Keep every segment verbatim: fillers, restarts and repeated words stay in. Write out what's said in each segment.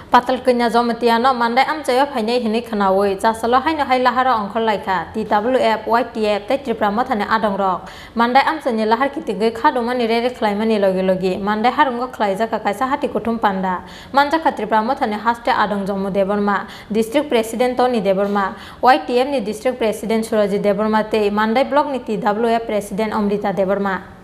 Patal Kanya Jamatia no Mandai amchaio phainai hinwi khwnawi chasalo haino hai laharo ongkhor laikha T W F, Y T F tei Tripura Mothani adongrok. Mandai amchaini lahar kitingwi khadumani rally khlaimani logi logi Mandai harungo khlaijakha kaisa hati kuthum panda. Manjakha Tripura Mothani haste adong Jomu Debbarma, District President Tony Debbarma, Y T F ni District President Surajit Debbarma tei Mandai Block ni T W F President Amrita Debbarma.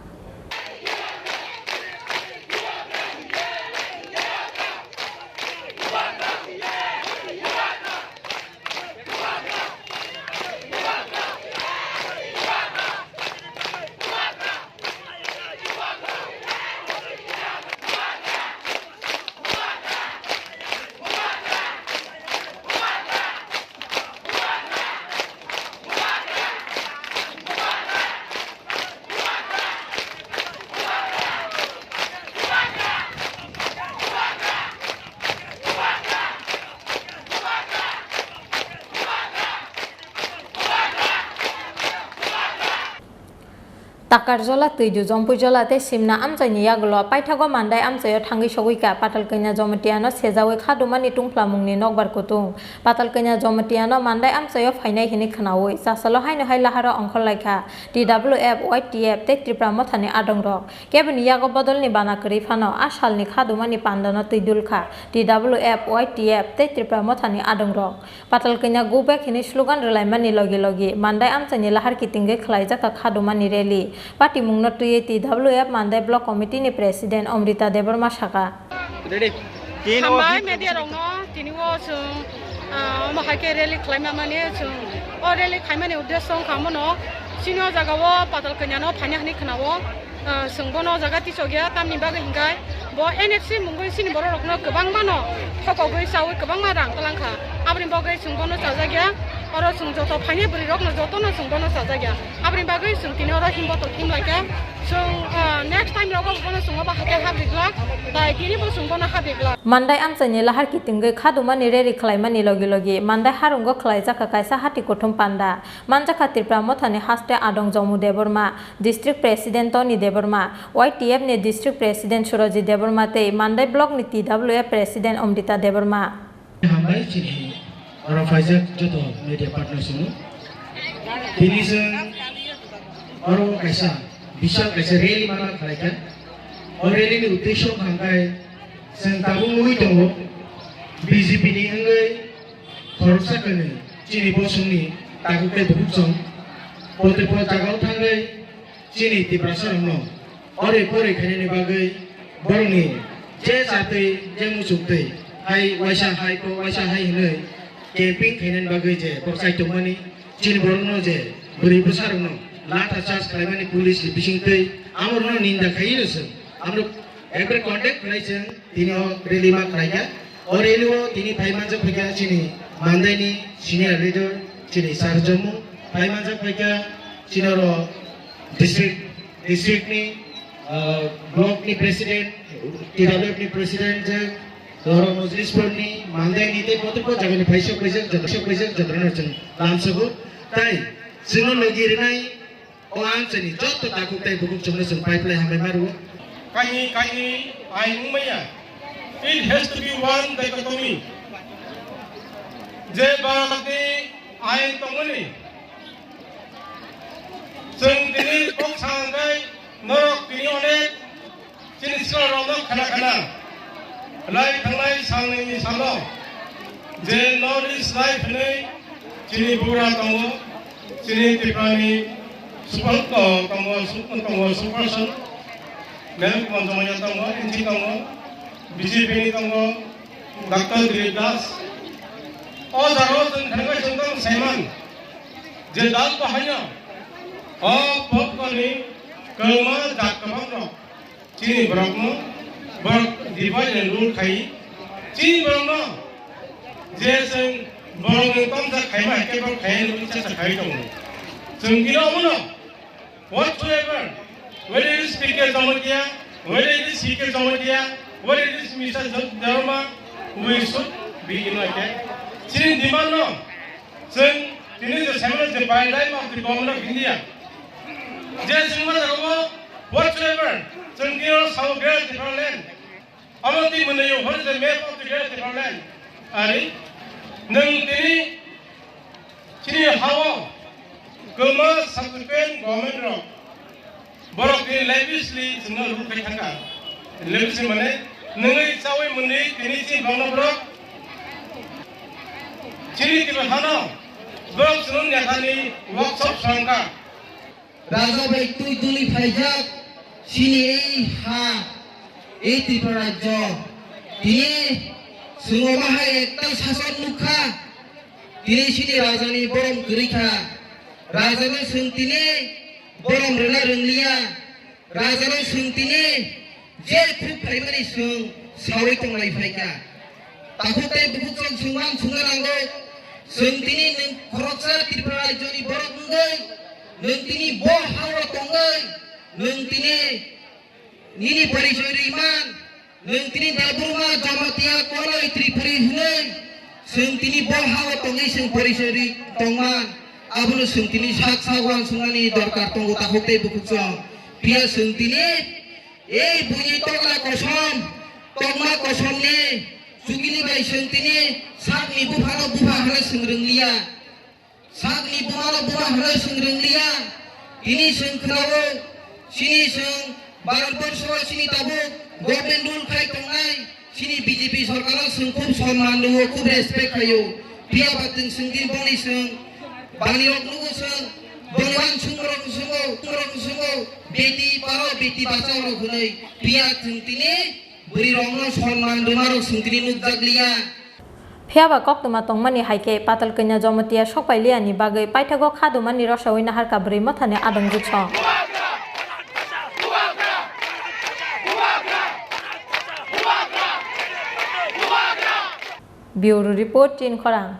Takarjola, Twidu, Jompuijola tei Simna amchaini yagulo paithago Mandai amchaio thangwi sogwikha Patal Kanya Jamatia no sejawi khadumani tungphlamungni nokbar kutung. Patal Kanya Jamatia no Mandai amchaio phainai hinwi khwnawi chasalo haino hai laharo ongkhor laikha T W F, Y T F tei Tripura Mothani adongrok. Keboni yago bodolni bana kwrwi phano a salni khadumani pandano twi dulkha T W F, Y T F tei Tripura Mothani adongrok. Patal Kanya go back hinwi slogan rwlaimani logi logi Mandai amchaini lahar kitingwi khlaijakha khadumani rally. Patimungno twiwi T W F Mandai Block Committee ni President Amrita Debbarma sakha. Ready? Hambai media rokno tini o chwng, ah, omo hai khe rally khlaima mani chwng o rally khlaimani uddesho wngkha omono chini o jaga o Patal Kanya no phaina hinwi khwnao. Ah, chwng bono o jaga tisok ya, tamni bagwi hinkhe bo N F C mungwi chini borok rokno kwbangma no thokogwi chawi kwbangma rang twlang kha, aboni bagwi chwng bono chajak ya. Oro chwng joto phainai bwrwi rokno jotono chwng bono chajak ya, aboni bagwi chwng tini oro himbotok him lai kha. Chwng, ah, next time rogo bono chwng obo hai khe habri glak, tai tini bo chwng bono habri glak. Mandai amchaini lahar kitingwi khadumani rally khlaimani logi logi Mandai harungo khlaijakha kaisa hati kuthum panda. Manjakha Tripura Mothani haste adong Jomu Debbarma, District President Tony Debbarma, Y T F ni District President Surajit Debbarma tei Mandai Block ni T W F President Amrita Debbarma. Hambai chini oro phaijak joto media partners no. Tini chwng oro kaisa, bisal kaisa rally mana khlaikha. O rally ni uddesho wngkha hwnkhe chwng tabuk nugwi tongo B J P ni wngwi khoroksa kwnwi chini bosongni takhuk tei bukhuk chwng pote po jagao thangwi chini Tiprasa rokno ore pore khainani bagwi borokni je chatwi je muchungtwi hai waisa hai po waisa hai hinwi camping khainani bagwi je borok chai tongmani chini borokno je bwrwi bwsa rokno latha charge khlaimani police ni bisingtwi amorokno ninda khaiwi rwswng amrok ekre contact khlai chwng. Tini o rally ma khlaikha. O rally o tini phai manjak phaikha chini Mandai ni senior leader chini Sir Jomu, phai manjak phaikha chini oro district, district ni, ah, block ni president, T W F ni president je, oro Mojlispur ni, Mandai ni tei kotokbo jaga ni phaisok paijak, joto sok paijak, joto no chwng lamsogo. Tai chwngno logi rwnai. O amchaini joto takhuk tei bukhuk chwngno chwng pai phlai hambai ma rwo. Kahi kahi ain wngmaya. It has to be one dichotomy. Je Bharatni ain tongmani. Chwng tini kok sa hwnkhe norok tini onek Chini sikarokno khana khana lai thangnai salnwini salo je North East Live hwnwi chini bugra tongo, chini Tripurani super tongo, super tongo, super son, Mel Kumar Jamania tongo, N G tongo, B J P ni tongo, Doctor Dilip Das. O jagao chwng khana chwng tong saiman je dal bahaino o pokoni kwma jak kwbang rok. Chini borokno, borok divide and rule khai, chini borokno je chwng borokni tomsa khaima hai khe borok khai hinwi chesta khai tongo. Chwng tini omono whatsoever, whether it is P K Jamatia, whether it is C K Jamatia, whether it is Mister Dharma, we should be united. Chini demand no Chwng tini je saimanw je paradigm of the Government of India, je chwng ma jaga o whatsoever, chwng tini oro sao Greater Tipraland, Amo twi mwnwi hor je map of the great development. Ari, nwng tini chini hao kwma subsequent government rok borok tini lavishly chwngno ruk khai thangkha. Lavishly mane nwngwi chawi mwnwi tini chini bangno borok chini tini hano borok chwng nethani workshop swrangkha. Raja bai twi duli phaijak chini ei ha, ei Tripura rajyo. Tini chwng omo hai ektal sason nukha, tini chini rajani borom kwrwi kha. Rajano chwng tini borom rwna rwngliya. Rajano chwng tini je khuk phaimani chwng sawi tonglai phaikha. Takhuk tei bukhuk chwng chwng uansukna nango. Chwng tini nwng khoroksa Tripura rajyoni borok wngwi, nwng tini bo hao tongwi, nwng tini nini porichoi rwi man, nwng tini Debbarma Jamatia Koloi Tripuri hwnwi, chwng tini bo hao tongwi chwng porichoi rwi tongman. Abono chwng tini sak sak uansuknani dorkar tongo takhuk tei bukhuk chwng. Phiya chwng tini Ei buini tokla kosom, tokma kosomni chukini bai chwng tini sakni buphano bupha hwnwi chwng rwngliya. Sakni bumano buma hwnwi chwng rwngliya. Tini chwng khwnao, chini chwng Bharatborsho chini tabuk government rule khai tongnai. Chini B J P sorkaro chwng khub sonman rwo, khub respect khaio. Phiya ba chwng chwng tini boni chwng bani rok nugo chwng, boni uansukmung rok chwngo, rok chwngo, beti parao, beti bachao rok hwnwi. Phiya chwng tini bwrwi rokno sonman rwma rok chwng tini nukjak liya. Phiya ba koktwma tongmani hai khe Patal Kanya Jamatia sok pai liyani bagwi paithago kha dumani rosaui naharkha bwrwi mothani adong jwk song. Bureau Report, Chin Khorang.